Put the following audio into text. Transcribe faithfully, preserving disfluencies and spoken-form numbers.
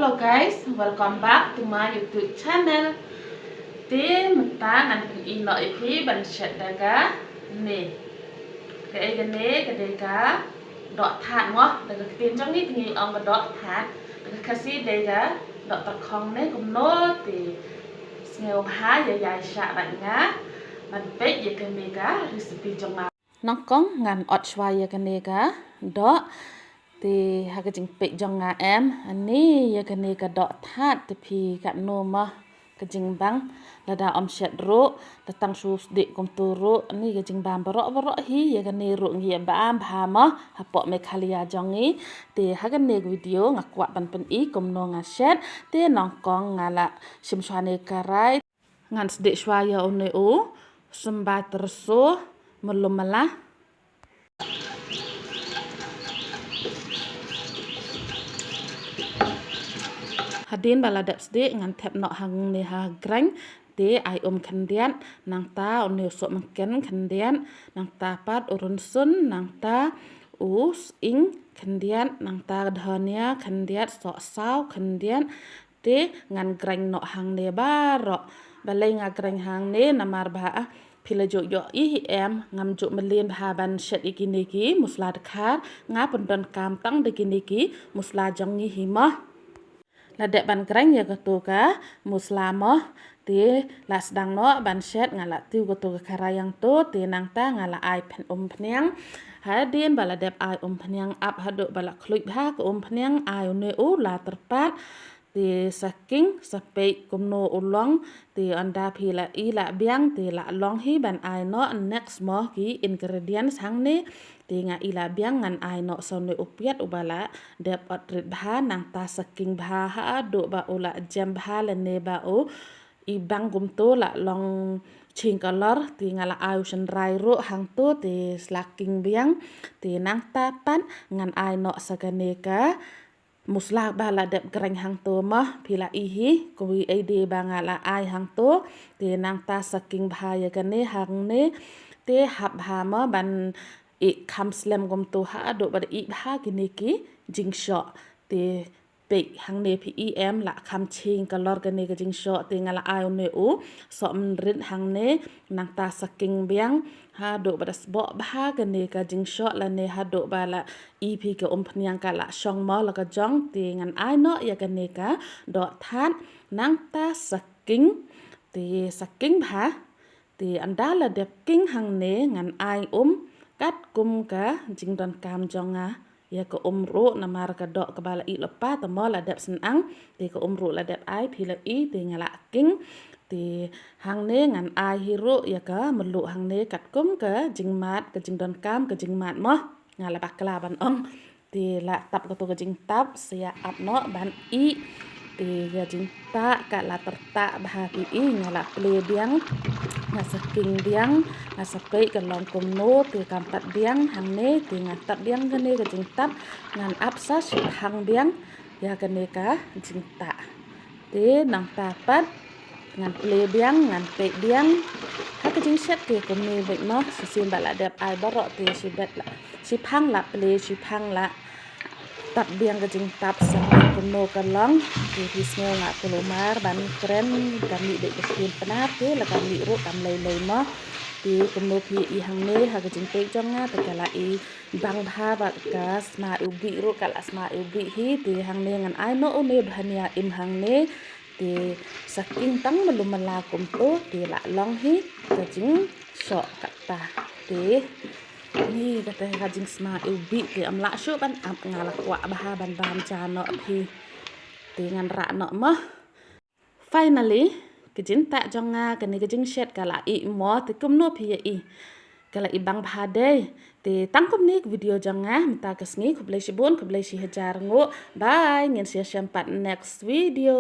Hello guys, welcome back to my YouTube channel. Te mynta ngan pyni noh ïa phi ban shet da kane. Kaei kane, ka dei ka doh that mo, da ka ktien jong ngi te ngi ong ka doh that. Da ka Khasi dei ka doh tyrkhong ne kumno te. Sngewbha ïa ïai shah bad nga ban peit ïa kane ka recipe jong nga. Nyngkong ngan ot shuwa ïa kane ka doh. Te ha ka jingpeit jong nga em, ani ïa kane ka doh that te phi katno mo ka jingbam. Lada ym shet ruh, te tang shu sdieh kumto ruh, ani ka jingbam baroh baroh hi. Ïa kane ruh ngi ïa bam bha mo hapoh Meghalaya jong ngi. Te ha kane ka video nga kwah ban pyni kumno nga shet. Te nyngkong nga la shim shuwa ne karai. Ngan sdieh shuwa ïa une u symbai tyrso mylum mala. Hadien ba la dep sdieh ngan thep noh hangne ha grain. Te ai um khyndiat, nangta une u sohmynken khyndiat, nangta pat u rynsun, nangta u sying khyndiat, nangta dhania khyndiat, sohsaw khyndiat. Te ngan grain noh hangne baroh. Balei nga grain hangne namar ba, ah, phi la ju ïohi hi em, ngam ju mlien bha ban shet ïa kine ki musla dkhar, nga pyndonkam tang da kine ki musla jong ngi hi mo. La dep ban grain ïa kato ka musla mo. Te la sdang noh ban shet, nga la tiew kato ka karai hangto, te nangta nga la ai pyn-, um phniang. Hadien ba la dep ai um phniang, ap haduh ba la khluit bha ka um phniang, ai une u la tyrpad. Te sa king, sa peit kumno u long. Te ynda phi la i la biang, te la long hi ban ai noh next mo ki ingredients hangne. Te nga i la biang ngan ai noh sa une u piat uba la dep ot rit bha, nangta sa king bha haduh ba u la jem bha lane ba u i bang kumto la long ching colour. Te nga la ai u shynrai ruh hangto, te la king biang. Te nangta pat ngan ai noh sa kane ka musla ba la dep grain hangto mo, phi la i hi, kaei de ba nga la ai hangto. Te nangta sa king bha ïa kane hangne. Te hap bha mo ban ih kham slem kumto haduh ba da ih bha kine ki jingshoh. Te peit hangne phi i em, la kham ching colour kane ka jingshoh. Te nga la ai une u sohmynrit hangne, nangta sa king biang haduh ba da sboh bha kane ka jingshoh lane haduh ba la i phi ka um phniang ka la shong mo la ka jong. Te ngan ai noh ïa kane ka doh that, nangta sa king. Te sa king bha. Te ynda la dep king hangne ngan ai um katkum ka jingdonkam jong nga. Ïa ka um ruh namar ka doh kaba la ih lypa te mo la dep synang. Te ka um ruh la dep ai, phi la i, te nga la king. Te hangne ngan ai hi ruh ïa ka mluh hangne katkum ka jingmad, ka jingdonkam ka jingmad mo. Nga la bakla ban ong. Te la tap kato ka jingtap, sa ïa ap noh ban ih. Te ka jingtah ka la tyrtah bha phi i, nga la plie biang. Nga sa king biang, nga sa peit ka long kumno, te kam pat biang hangne, te nga tap biang kane ka jingtap, ngan ap sa shiphang biang ïa kane ka jingtah. Te nangta pat ngan plie biang, ngan peit biang. Ha ka jingshet te kumne beit mo, shisien ba la dep ai baroh te shibet la, shiphang la plie, shiphang la tap biang ka jingtap sa kumno ka long. Te phi sngew nga kulmar ban kren, kam mih beit ka ktien Pnar te la kam mih ruh kam lei lei mo. Te kumno phi i hangne ha ka jingpeit jong nga te ka la i bang bha bad ka sma iwbih ruh ka la sma iwbih hi. Te hangne ngan ai noh une u dhania im hangne. Te sa king tang mluh mala kumto te la long hi ka jingshoh kata. Te ni kata ka jingsma iwbih te ym lah shuh ban ap, nga la kwah bha ban bam ja noh phi. Te ngan rah noh mo. Finally, ka jingtah jong nga kane ka jingshet ka la ih mo, te kumno phi ïa i. Ka la i bang bha dei. Te tang kumne ka video jong nga mynta ka sngi, khublei shibun, khublei shihajar nguh. Bye, ngin sa ïashem pat next video.